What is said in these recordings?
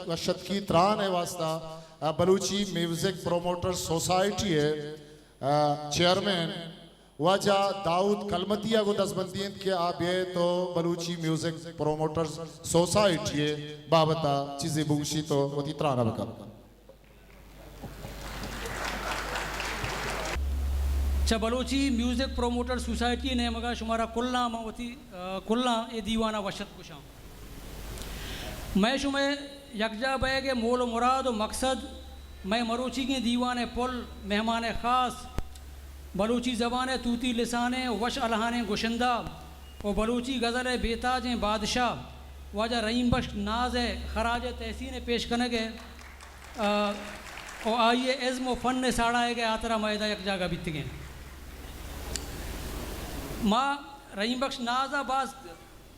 وش اتکی تران ءِ واستہ، آ، بلوچی میوزک پروموٹر سوسائٹی ءِ، آ، چیئرمین واجہ داؤد کلمتی ءَ گوں دزبندی اِنت کہ آ بیئیت ءُ بلوچی میوزک پروموٹرز سوسائٹی ءِ بابت ءَ چیزے بگوشیت ءُ وتی تران ءَ بکنت۔ چہ بلوچی میوزک پروموٹر سوسائٹی ءِ نیمگ ءَ شمارا کلاں من وتی، آ، کلاں اے دیوان ءَ وش اتک گوشاں۔ مئے شمئے یکجاہ بئیگ ءِ مول ءُ مراد ءُ مقصد، مئے مروچیگیں دیوان ءِ پل، مہمان خاص، بلوچی زبان ءِ توتی لسانیں وش الہانیں گشندہ ءُ بلوچی غزل ءِ بے تاجیں بادشاہ واجہ رحیم بخش ناز ءِ خراج تحسین ءِ پیش کنگ ءِ، آ، ءُ آئی ءِ ازم ءُ فن ءِ ساڑایگ ءِ ہاترا ما ادا یک جاگہ بیتگیں۔ ما رحیم بخش ناز ءَ باز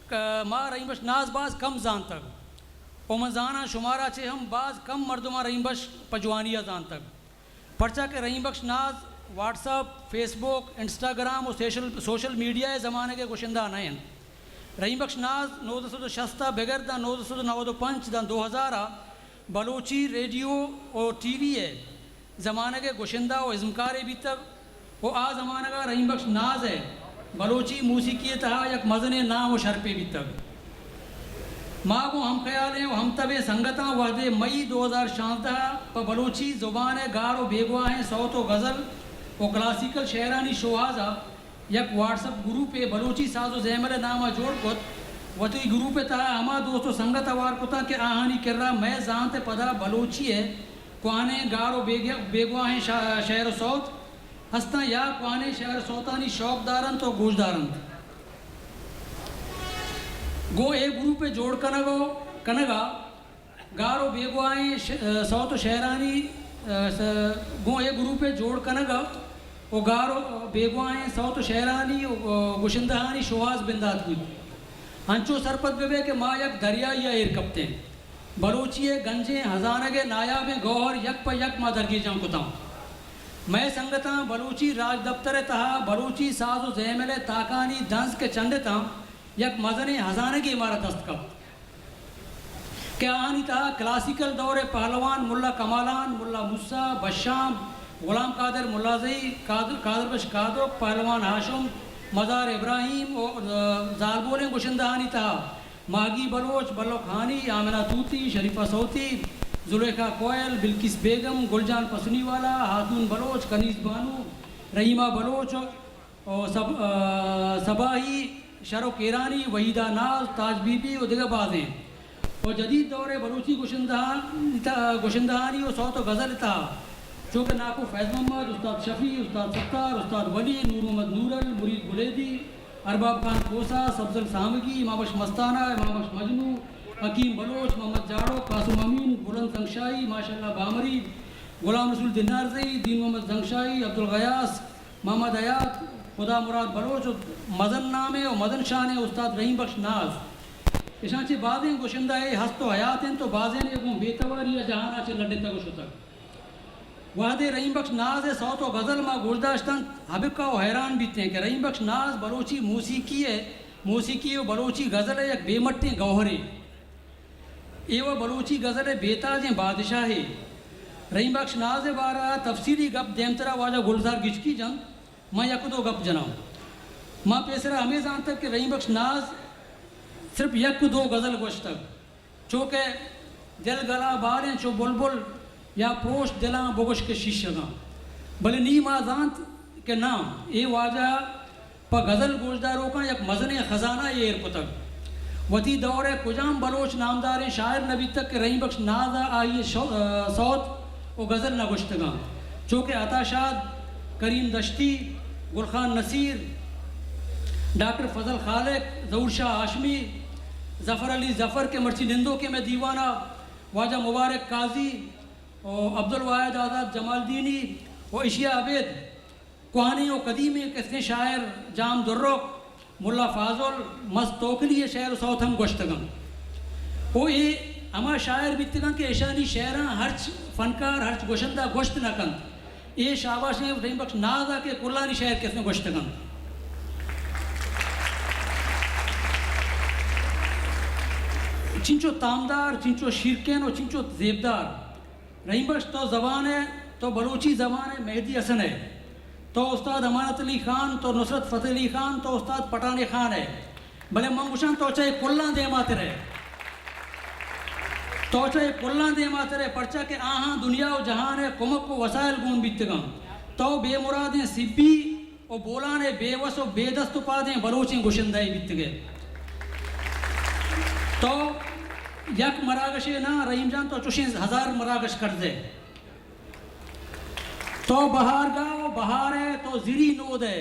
ک-، ما رحیم بخش ناز باز کم زانتگ ءُ من زاناں شمارا چہ ہم باز کم مردماں رحیم بخش پہ جوانی ءَ زانتگ، پرچا کہ رحیم بخش ناز واٹس اپ، فیس بک، انسٹاگرام ءُ سوشل، سوشل میڈیا ءِ زمانگ ءِ گشندہ نہ اِنت۔ رحیم بخش ناز نوزدہ سد ءُ شست ءَ بگر داں نوزدہ سد ءُ نود ءُ پنچ داں دو ہزار ءَ بلوچی ریڈیو ءُ ٹی وی ءِ زمانگ ءِ گشندہ ءُ ازمکارے بیتگ ءُ آ زمانگ ءَ رحیم بخش ناز ءِ بلوچی موسیقی ءِ تہا یک مزنیں نام ءُ شرپے بیتگ۔ ما گوں ہمخیالیں ءُ ہمتبیں سنگتاں وہدے مئی دو ہزار شانزدہ ءَ پہ بلوچی زبان ءِ گار ءُ بیگواہیں سوت ءُ غزل ءُ کلاسیکل شعرانی شوہاز ءَ یک واٹس اپ گروپے بلوچی ساز ءُ زیمل ءِ نام ءَ جوڑ کت، وتی گروپ ءِ تہا ہما دوست ءُ سنگت ہوار کتاں کہ آہانی کرا مئے زانت ءِ پدا بلوچی ءِ کوہنیں گار ءُ بیگ-، بیگواہیں شا-، شعر ءُ سوت ہستاں یا کوہنیں شعر ءُ سوتانی شوق دارنت ءُ گوشدارنت۔ گوں اے گروپ ءِ جوڑ کنگ ءُ کنگ ءَ گار ءُ بیگواہیں ش-، سوت ءُ شعرانی، س-، گوں اے گروپ ءِ جوڑ کنگ ءَ ءُ گار ءُ بیگواہیں سوت ءُ شعرانی ءُ گشندہانی شوہاز بندات بوت۔ انچو سرپد بہ بئے کہ ما یک دریائی ءَ ایر کپتیں۔ بلوچی ءِ گنجیں ہزانگ ءِ نایابیں گوہر یک پہ یک ما درگیجاں کتاں۔ مئے سنگتاں بلوچی راجدپتر ءِ تہا بلوچی ساز ءُ زیمل ءِ تاکانی دنز کہ چنڈتاں، یک مزنیں ہزانگے مارا دست کپت کہ آہانی تہا کلاسیکل دور ءِ پہلوان ملا کمالان، ملا موسی، بشام، غلام قادر ملازئی، قادر، قادر بخش قادر، پہلوان ہاشم، مزار ابراہیم ءُ، آ، زالبولیں گشندہانی تہا ماہگی بلوچ، بلک ہانی، آمنہ توتی، شریفہ سوتی، زلیخا کوئل، بلقیس بیگم، گل جان پسنی والا، ہاتون بلوچ، کنیز بانو، رحیمہ بلوچ، ءُ سب-، آ، صباحی، شرک ایرانی، وحیدہ ناز، تاج بی بی ءُ دگہ بازیں۔ ءُ جدید دور ءِ بلوچی گشندہانی تہ-، گشندہانی ءُ سوت ءُ غزل ءِ تہا چو کہ ناکو فیض محمد، استاد شفیع، استاد ستار، استاد ولی، نور محمد نورل، مرید بلیدی، ارباب خان کھوسہ، سبزل سامگی، امام بخش مستانہ، امام بخش مجنوں، حکیم بلوچ، محمد جاڑو، قاسم امین، بلند زنگشاہی، ماشاءاللہ بامری، غلام رسول دینارزئی، دین محمد زنگشاہی، عبدالغیاث، محمد حیات، خدا مراد بلوچ ءُ مزن نامیں ءُ مزن شانیں استاد رحیم بخش ناز۔ اشاں چہ بازیں گشندہ اے ہست ءُ حیات اَنت ءُ بازینے گوں بے تواری ءَ جہان ءَ چہ لڈتگ ءُ شتگ۔ وہدے رحیم بخش ناز ءِ سوت ءُ غزل ما گوشداشت اَنت، ہبکہ ءُ حیران بیتیں کہ رحیم بخش ناز بلوچی موسیقی ءِ، موسیقی ءُ بلوچی غزل ءِ یک بے مٹیں گوہرے۔ اے وَ بلوچی غزل ءِ بے تاجیں بادشاہے۔ رحیم بخش ناز ءِ بارہ ءَ تفصیلی گپ دیمترا واجہ گلزار گچکی جنت، من یک دو گپ جناں۔ من پیسرا ہمے زانتگ کہ رحیم بخش ناز صرف یک دو غزل گوشتگ، چو کہ دل گلا باریں چو بلبل یا پروش دلاں بگوش کہ شیشگاں۔ بلے نی ما زانت کہ ناں، اے واجہ پہ غزل گوشداروکاں یک مزنیں خزانہ یے ایر کتگ۔ وتی دور ءِ کجام بلوچ نامداریں شاعر نہ بیتگ کہ رحیم بخش ناز ءَ آئی ءِ شو-، ءَ سوت ءُ غزل نہ گوشتگاں۔ چو کہ عطا شاد، کریم دشتی، گل خان نصیر، ڈاکٹر فضل خالق، ظہور شاہ ہاشمی، ظفر علی ظفر کہ مرچی نندوکیں مئے دیوان ءَ، واجہ مبارک قاضی ءُ عبدالواحد آزاد جمالدینی ءُ اشی ءَ ابید کوہنیں ءُ قدیمیں کسیں شاعر جام درک، ملا فاضل، مست توکلی ءِ شعر ءُ سوت ہم گوشتگ اَنت۔ ءُ اے ہما شاعر بیتگ اَنت کہ اشانی شعراں ہرچ فنکار، ہرچ گوشندہ گوشت نہ کنت۔ اے شاباشیں رحیم بخش ناز ءَ کہ کلانی شعر کسیں گوشتگ اَنت۔ چنچو تامدار، چنچو شیرکین و چنچو زیبدار۔ رحیم بخش، تو زبان ئے، تو بلوچی زبان ئے، مہدی حسن ئے۔ تو استاد امانت علی خان، تو نصرت فتح علی خان، تو استاد پٹھان خان ئے۔ بلے من گوشاں تو چہ اے کلاں دیماتر ئے۔ تو چہ اے کلاں دیماتر ئے، پرچا کہ آہاں دنیا و جہان ئے کمک و وسائل گون بیتگاں۔ تو بے مرادیں سبی و بولان ئے بے وس و بے دست و پادیں بلوچیں گشندہ ئے بیتگ ئے۔ تو یک مراگشے نہ، رحیم جان، تو چوشیں ہزار مراگش کرز ئے۔ تو بہارگاہ و بہار ئے، تو زری نود ئے،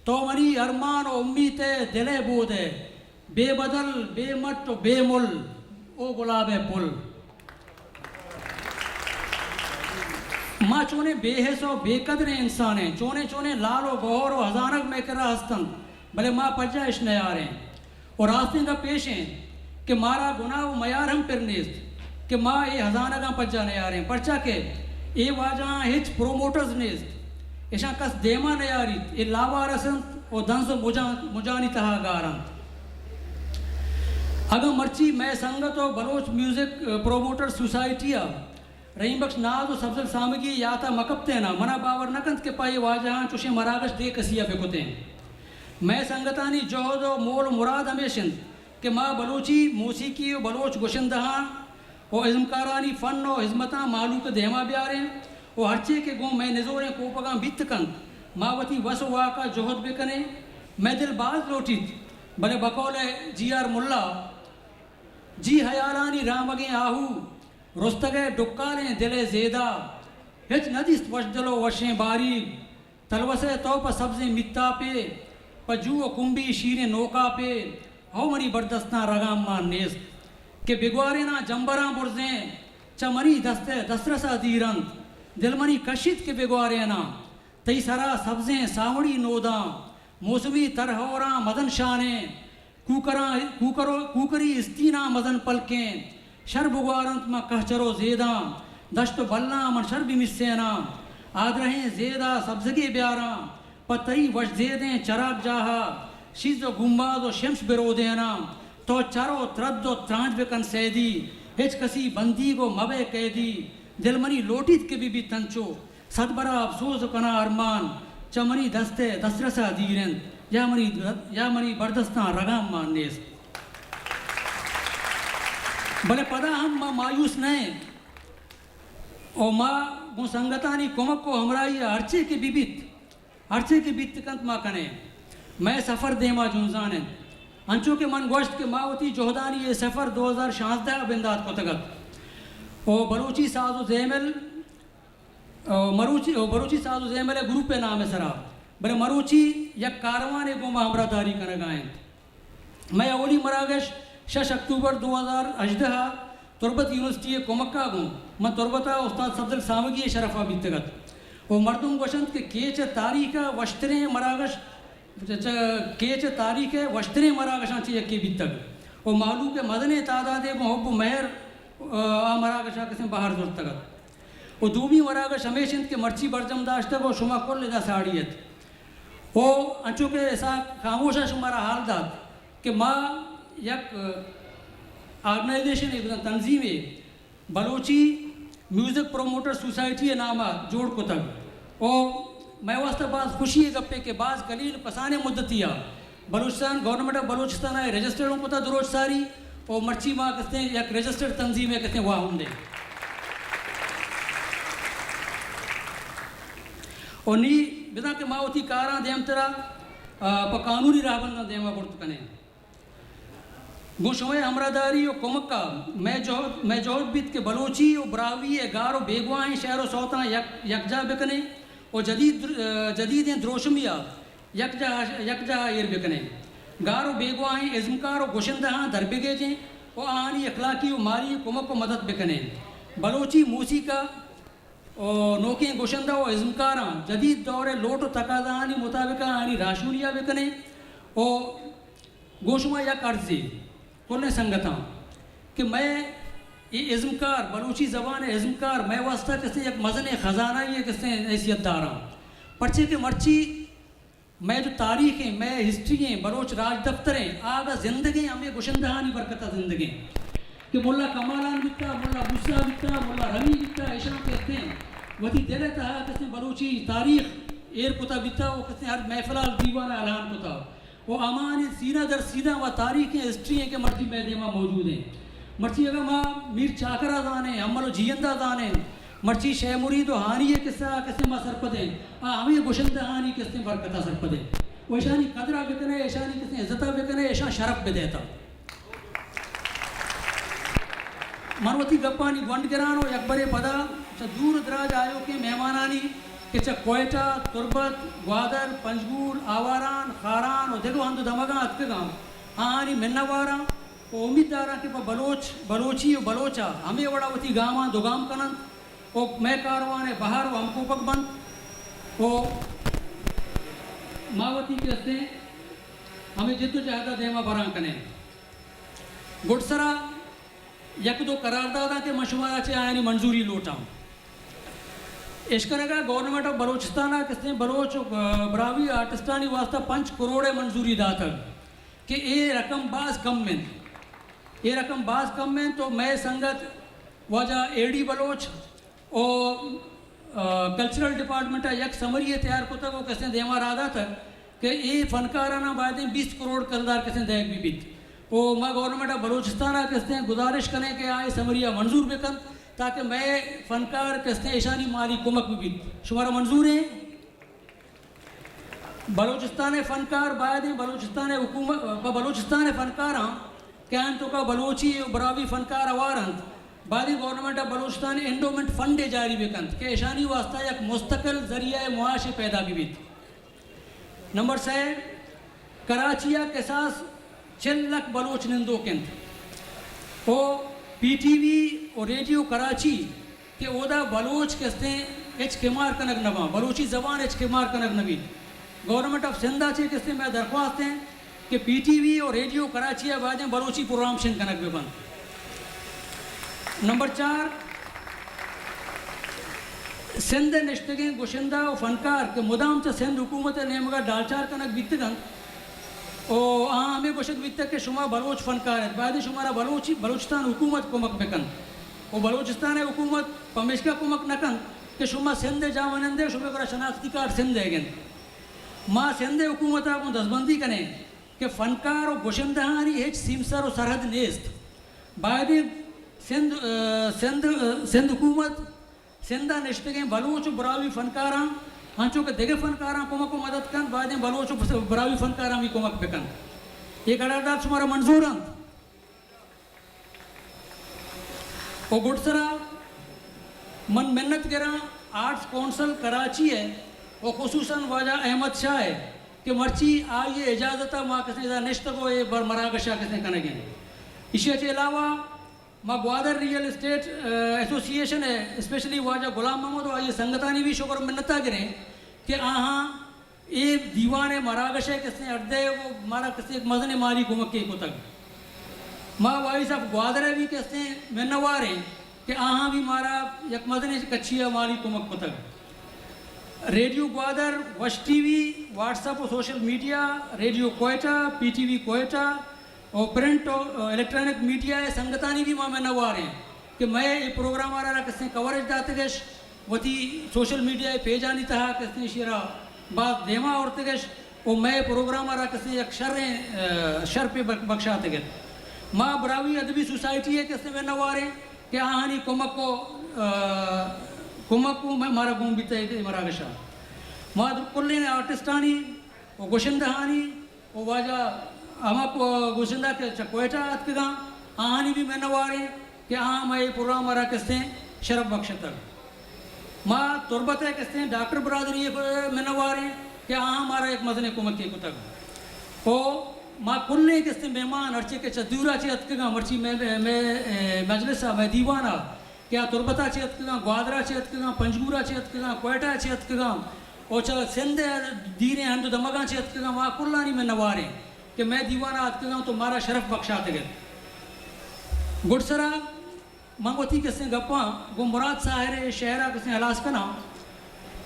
تو منی ارمان و امیت ئے، دل ئے بود ئے، بے بدل، بے مٹ و بے مل، او گلاب ئے پل۔ ما چونیں بے حس و بے قدریں انسان ایں، چونیں چونیں لال و گوہر و ہزانگ مئے کرا ہست انت، بلے ما پجا اش نیاریں۔ و راستیں گپ ایش انت کہ مارا گناہ و میار ہم پر نیست کہ ما اے ہزانگاں پجا نیاریں، پرچا کہ اے واجہاں ہچ پروموٹرز نیست، اشاں کس دیما نیاریت، اے لاوارس انت و دنز و مجان-، مجانی تہا گار انت۔ اگاں مرچی مئے سنگت و بلوچ میوزک پروموٹر سوسائٹی ء رحیم بخش ناز و سبزل سامگی یاتا مکپتیناں، منا باور نکنت کہ پہ اے واجہاں چوشیں مراگش دے کسی ء بکتیں۔ مئے سنگتانی جہد و مول و مراد ہمیش انت کہ ما بلوچی موسیقی و بلوچ گشندہاں و ازمکارانی فن و ہزمتاں مہلوک دیما بیاریں و ہرچے کہ گوں مئے نزوریں کوپگاں بیت کنت، ما وتی وس و واکا جہد بکنیں۔ مئے دل باز لوٹیت، بلے بقول جی آر ملا، جی ہیالانی رامگیں آہو، رستگئے ڈکالیں دل ء زیدا، ہچ نہ دیست وشدل و وشیں باریگ۔ تلوسئے تو پہ سبزیں میتاپے، پہ جو و کمبی شیریں نوکاپے، ہو منی بردستاں رگام مان نیست کہ بگواریناں جمبراں برزیں، چہ منی دست ء دسترس ء دیر انت۔ دل منی کشیت کہ بگواریناں تئی سرا سبزیں ساوڑی نوداں، موسمی ترہوراں مزن شانیں، کوکراں، کوکرو-، کوکری استیناں مزن پلکیں، شر بگوارنت من کہچر و زیداں، دشت و بلاں من شر بمسیناں، آدرہیں زیدا سبزگے بیاراں، پہ تئی وش زیدیں چراگ جاہا، شیز و گمباز و شمش برودیناں، تو چر و ترد و ترانج بکن سیدی، ہچ کسی بندیگ و مبئے قیدی، دل منی لوٹیت کہ ببیت انچو، صد برا افسوز کناں ارمان، چہ منی دست ء دسترس ء دیر انت، یا منی، یا منی بردستاں رگام مان نیست۔ بلے پدا ہم ما مایوس نہ ایں و ما گوں سنگتانی کمک و ہمراہی ء ہرچے کہ بہ بیت، ہرچے کہ بیت کنت ما کنیں۔ مئے سفر دیما جنزان انت۔ انچو کہ من گوشت کہ ما وتی جہدانی اے سفر دو ہزار شانزدہ ء بندات کتگ ات و بلوچی ساز و زیمل ء مروچی، ء بلوچی ساز و زیمل ء گروپ ء نام ء سرا، بلے مروچی یک کاروانے گوں ما ہمراہداری کنگا انت۔ مئے اولی مراگش شش اکتوبر دو ہزار ہژدہ ء تربت یونیورسٹی ء کمک ء گوں من تربت ء استاد سبزل سامگی ء شرف ء بیتگ ات و مردم گوشنت کہ کیچ ء تاریخ ء وشتریں مراگش چہ، چہ کیچ ء تاریخ ء وشتریں مراگشاں چہ یکے بیتگ و مہلوک ء مزنیں تعدادے گوں حب و مہر، آ، آ مراگش ء کسیں بہر زرتگ ات۔ و دومی مراگش ہمیش انت کہ مرچی برجم داشتگ و شما کل ادا ساڑی ات۔ و انچو کہ اسحاق خاموش ء شمارا حال دات کہ ما یک، آ، آرگنائزیشنے بزاں تنظیمے بلوچی میوزک پروموٹر سوسائٹی ء نام ء جوڑ کتگ و مئے واستہ باز خوشی ء گپے کہ باز قلیل کسانیں مدتی ء بلوچستان، گورنمنٹ آف بلوچستان ء رجسٹر اوں کتگ دروچ ساری و مرچی ما کستیں یک رجسٹرڈ تنظیم ء کستیں واہندے و نی بزاں کہ ما وتی کاراں دیمترا، آ، پہ قانونی راہبنداں دیما برت کنیں۔ گوں شمئے ہمراہداری و کمک ء مئے جہد، مئے جہد بیت کہ بلوچی و براہوئی ء گار و بیگواہیں شعر و سوتاں یک، یکجاہ بکنیں و جدید، جدیدیں دروشمی ء یکجاہ، یکجاہ ایر بکنیں۔ گار و بیگواہیں ازمکار و گشندہاں در بگیجیں و آہانی اخلاقی و مالی کمک و مدد بکنیں۔ بلوچی موسیقی و نوکیں گشندہ و ازمکاراں جدید دور ء لوٹ و تقاضاہانی مطابق آہانی راہشونی ء بکنیں و گوں شما یک عرضے کلیں سنگتاں کہ مئے اے ازمکار، بلوچی زبان ء ازمکار مئے واستہ کسے یک مزنیں خزانہ یے کسے حیثیت داراں، پرچے کہ مرچی مئے جو تاریخ ایں، مئے ہسٹری ایں، بلوچ راجدپتر ایں، آ اگاں زندگیں ہمے گشندہانی برکت ء زندگیں۔ کہ ملا کمالان بیتا، ملا موسیٰ بیتا، ملا رمی بیتا، ایشان کہ استیں وتی دل ءِ تہا کہ استیں بلوچی تاریخ ایر کتا بیتا و کہ استیں ہر محفل ءَ دیوان ءَ الہان کتا و ہمانی سینہ در سینہ و تاریخیں ہسٹری ہیں کہ مرچی مئے دیما موجود ہیں۔ مرچی اگر ما میر چاکر ءَ زانیں، حمل و جیئند ءَ زانیں، مرچی شے مرید و ہانی ءِ قصہ ءَ کہ استیں ما سرپد ہیں، آ ہمے گشندہانی کہ استیں برکت ءَ سرپد ہیں۔ و ایشانی قدر ءَ بکنے، ایشانی کہ استیں عزت ءَ بکنے، ایشان شرف بدے تا۔ من وتی گپانی گونڈ گران و یک برے پدا چہ دور دراج آیوکیں مہمانانی کہ چہ کوئٹہ، تربت، گوادر، پنجگور، آواران، خاران و دگہ ہند و دمگاں اتکگاں، آہانی منتواراں و امیت داراں کہ پہ بلوچ، بلوچی و بلوچ ءَ ہمے وڑا وتی گاماں دگام کننت و مئے کاروان ءِ بہر و ہمکوپگ بنت و ما وتی کہ استیں ہمے جد و جہد ءَ دیما بران کنیں۔ گڈسرا یک دو قرارداداں کہ من شمارا چہ آیانی منظوری لوٹاں۔ اشکنگا گورنمنٹ آف بلوچستان ءَ کہ استیں بلوچ و براہوئی آرٹسٹانی واسطہ پنچ کروڑ ءِ منظوری داتگ کہ اے رقم باز کم انت۔ اے رقم باز کم انت تو مئے سنگت واجہ اے ڈی بلوچ و، آ، کلچرل ڈپارٹمنٹ ءَ یک سمری ءَ تیار کتگ و کہ استیں دیما راہ داتگ کہ اے فنکاراناں بایدیں بیست کروڑ کلدار کہ استیں دئیگ بہ بیت۔ و ما گورنمنٹ آف بلوچستان ءَ کہ استیں گزارش کنیں کہ آ اے سمری ءَ منظور بہ کنت تاکہ مئے فنکار کہ استیں ایشانی مالی کمک بہ بیت۔ شمارا منظور ہیں؟ بلوچستان ءِ فنکار بایدیں بلوچستان ءِ حکومت، پہ بلوچستان ءِ فنکاراں کہ آیان توکا بلوچی و براہوئی فنکار ہوار انت، بایدیں گورنمنٹ آف بلوچستان انڈومنٹ فنڈے جاری بہ کنت کہ ایشانی واسطہ یک مستقل ذریعہ معاشے پیدا بہ بیت۔ نمبر سئے، کراچی ءَ کساس چل لکھ بلوچ نندوک انت و پی ٹی وی و ریڈیو کراچی کہ اودا بلوچ کہ استیں ہچ کمار کنگ نہ باں، بلوچی زبان ہچ کمار کنگ نہ بیت۔ گورنمنٹ آف سندھ ءَ چہ کہ استیں مئے درخواست ہیں کہ پی ٹی وی و ریڈیو کراچی ءَ بایدیں بلوچی پروگرام شنگ کنگ بہ بنت۔ نمبر چار، سندھ ءَ نشتگیں گشندہ و فنکار کہ مدام چہ سندھ حکومت ءِ نیمگ ءَ ڈالچار کنگ بیتگ انت و آہاں ہمے گوشگ بیتگ کہ شما بلوچ فنکار ات، بایدیں شمارا بلوچی، بلوچستان حکومت کمک بہ کنت و بلوچستان ءِ حکومت پمیشکا کمک نہ کنت کہ شما سندھ ءِ جاہ منند ئے، شمئے کرا شناختی کارڈ سندھ ئیگ انت۔ ما سندھ ءِ حکومت ءَ گوں دزبندی کنیں کہ فنکار و گشندہانی ہچ سیمسر و سرحد نیست۔ بایدیں سندھ، آ، سندھ، آ، سندھ حکومت سندھ ءَ نشتگیں بلوچ و براہوئی فنکاراں، انچو کہ دگہ فنکاراں کمک و مدد کنت، بایدیں بلوچ و براہوئی فنکاراں بھی کمک بہ کنت۔ اے قرارداد شمارا منظور انت؟ و گڈسرا من منت گراں آرٹس کونسل کراچی ءِ و خصوصاً واجہ احمد شاہ ءِ کہ مرچی آئی ءِ اجازت ءَ ما کسیں ادا نشتگ و اے بر مراگش ءَ کسیں کنگ ءَ ایں۔ ایشی ءَ چہ علاوہ ما گوادر ریئل اسٹیٹ، آ، ایسوسی ایشن ءِ اسپیشلی واجہ غلام محمد و آئی ءِ سنگتانی بھی شکر منت ءَ گریں کہ آہاں اے دیوان ءِ مراگش ءِ کسیں اڈ ءَ و مارا کسیں یک مزنیں مالی کمکے کتگ۔ ما وائس آف گوادر ءِ بھی کسیں منوار ایں کہ آہاں بھی مارا یک مزنیں کچی ءَ مالی کمک کتگ۔ ریڈیو گوادر، وش ٹی وی، واٹس ایپ و social media, radio Quetta, P T V Quetta, و پرنٹ و الیکٹرانک میڈیا ءِ سنگتانی بھی ما منوار ایں کہ مئے اے پروگرام ءَ را کسیں کوریج داتگش، وتی سوشل میڈیا ءِ پیجانی تہا کسیں ایشی ءَ را باز دیما آورتگش و مئے پروگرام ءَ را کسیں یک شریں، آ، شرپے بخ-، بخشاتگ ات۔ ما براہوئی ادبی سوسائٹی ءِ کسیں منوار ایں کہ آہانی کمک و، آ، کمک و مارا گون بیتہ اے مراگش ءَ۔ ما کلیں آرٹسٹانی و گشندہانی و واجہ ہما کو-، گشندہ کہ چہ کوئٹہ اتکگاں، آہانی بھی منوار ایں کہ آہاں مئے پروگرام ءَ را کسیں شرپ بخشتگ۔ ما تربت ءِ کسیں ڈاکٹر برادری ءِ منوار ایں کہ آہاں مارا یک مزنیں کمکے کتگ۔ و ما کلیں کسیں مہمان ہرچے کہ چہ دور ءَ چہ اتکگاں، مرچی مئے، مئے، مئے، اے، مجلس ءَ، مئے دیوان ءَ کہ آ تربت ءَ چہ اتکگاں، گوادر ءَ چہ اتکگاں، پنجگور ءَ چہ اتکگاں، کوئٹہ ءَ چہ اتکگاں، و چہ سندھ ءِ دیریں ہند و دمگاں چہ اتکگاں، ما کلانی منوار ایں کہ مئے دیوان ءَ اتکگاں تو مارا شرف بخشاتگ ات۔ گڈسرا من وتی کسیں گپاں گوں مراد ساحر ءِ شعر ءَ کسیں ہلاس کناں۔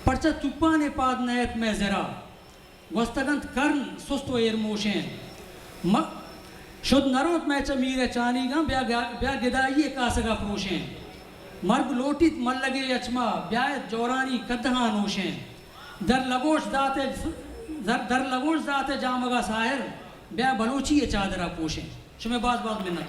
پرچا توپانے پاد نئیت مئے زرا، گوستگ انت کرن سست و ایرموشیں۔ م-، شد نروت مئے چہ میر ءِ چانیگاں، بیا گا-، بیا گدائی ءِ کاسگ ءَ پروشیں۔ مرگ لوٹیت ملگے اچ ما، بیا ات جورانی کدہاں نوشیں۔ در لگوش دات ءِ، در، در لگوش دات ءِ جامگ ءَ ساحر، بیا بلوچی ءِ چادر ءَ پوشیں۔ شمئے باز باز منت۔